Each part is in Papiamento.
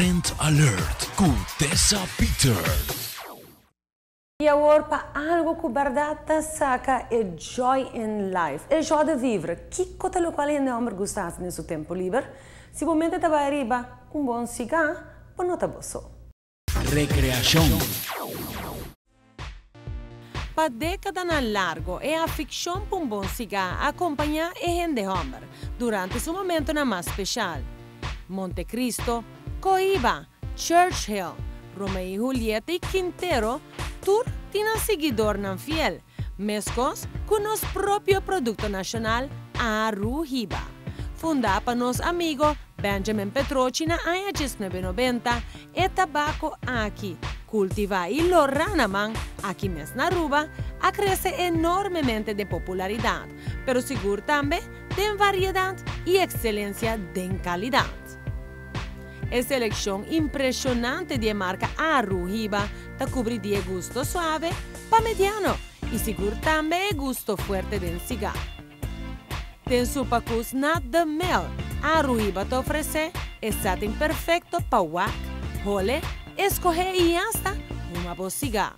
Trend Alert ku Tessa Peters. Y awor pa algo cu berdad ta saca e joy in life, e joie de vivre. Kico ta locual hende homber gusta haci den su tempo liber? Si bo mente ta bay ariba un bon ciga, bo no ta bo so. Recreacion. Pa decadanan largo e aficcion pa un bon ciga a acompaña e hende homber durante su momentonan mas special. Montecristo, Cohiba, Churchill, Romeo y Julieta y Quintero tur tin nan siguidornan fiel, mescos cu nos propio producto nacional Aruhiba. Funda pa nos amigo Benjamin Petrochi na aña 1990, e tabaco aki, cultiva y lora na man aki mes na Aruba, a crece enormemente den popularidad, pero sigur tambe den variedad y excelencia den calidad. E seleccion impresionante di marca Aruhiba ta cubri di gusto suave pa mediano y sigur tambe gusto fuerte di cigar. Den su pacus na The Mill, Aruhiba ta ofrece e setting perfecto pa wak, hole, escoge y hasta huma bo cigar.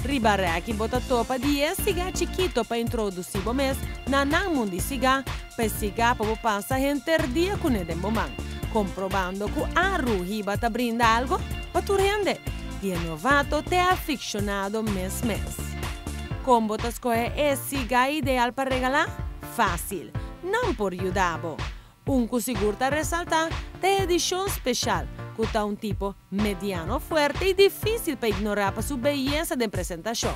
Riba reki bo ta topa 10 cigar chikito pa introduci bo mes na nan mundo di cigar, pa cigar pa pasa henter dia cu ne den bo man, comprobando cu Aruhiba ta brinda algo pa tur hende, di novato te aficionado mes mes. Con bo ta scoge e cigar ideal pa regala? Facil, nan por yuda bo. Un cu sigur ta resalta ta edicion special, cu ta un tipo mediano fuerte y dificil pa ignora pa su beyesa di presentacion.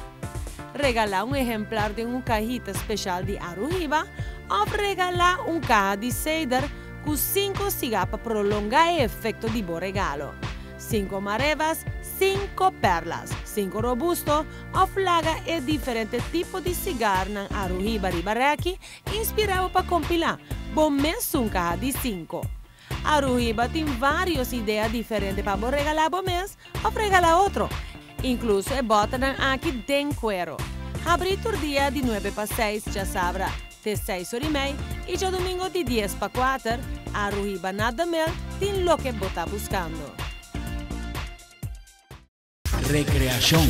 Regala un ehemplar di un cahita special di Aruhiba of regala un caha di ceder cu 5 cigar pa prolonga e efecto di bo regalo. 5 Marevas, 5 Perlas, 5 Robusto of laga e diferente tipo di cigar nan Aruhiba riba reki inspira pa compila bo mes un caha di 5. Aruhiba tin varios idea diferente pa regala bo mes of regala otro. Incluso e boternan aki den cuero. Habri tur dia di 9 pa 6, diasabra, di 6 or y mey, y diadomingo di 10 pa 4, Aruhiba na The Mill tin loke bo ta buscando. Recreacion.